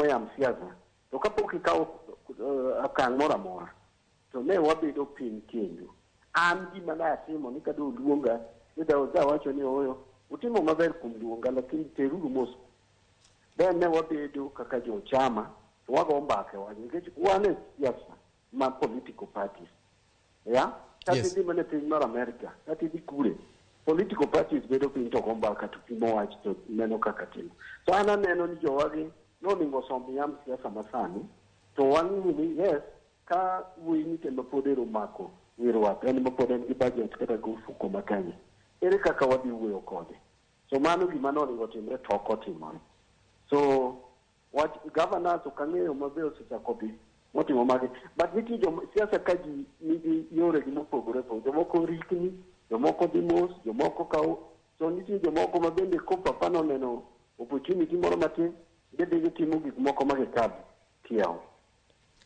Kisomo yam siasa to kapok ikawo okang' moro amora to ne wabedo piny kendo. An gima ne atimo ni kado oluonga ni dawacho ni ooyo utimo maber kuom luonga, lakini teruru mos. Then ne wabedo kaka jo chama to wago mbaka e wach nikech wan e siasa ma political parties ya kata idhi mana e piny mar America, kata idhi kure, political parties bedo piny to go mbaka to pimo wach to neno kaka timo. So an aneno ni jowagi noningo osom yam siasa masani to wang'e ni yes, ka wuoyi ni kendo pod ero mako wi rwath, en ma pod en gi budget kata gi ofuko ma Kenya, ere kaka wadhi wuoyo kode? So mano gima noningo timre to ok otimore. So wach governors ok ang'eyo mabe osechako dhi motimo magi, but nitie jom siasa ka ji nigi yoregi mopogore opogore. Jomoko rikni, jomoko dhi mos, jomoko kawo. So nitie jomoko ma bende ko papa noneno opportunity moro matin, gidhi gitimo gik moko ma gikadh kiewo.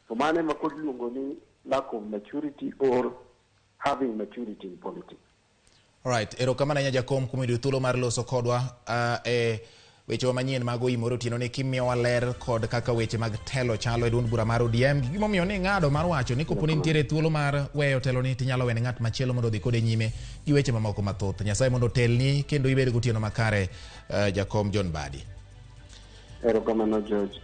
To mano ema kod iluongo ni lack of maturity or having maturity in politics. Alright, erokamano ahinya jakom kuom yudo thuolo mar loso kodwa e wechewa manyien mag Oimore Otieno ni kimiyowa ler kod kaka weche mag telo chalo e duond bura mar ODM gi gimomiyo ni ng'ado mar wacho ni kopo ni nitiere thuolo mar weyo telo ni tinyalo wene ng'at machielo mondo odhi kode nyime gi weche mamoko mathoth. Nyasaye mondo otelni kendo ibed gotieno makare, jakom John Mbadi. Erokamano, George.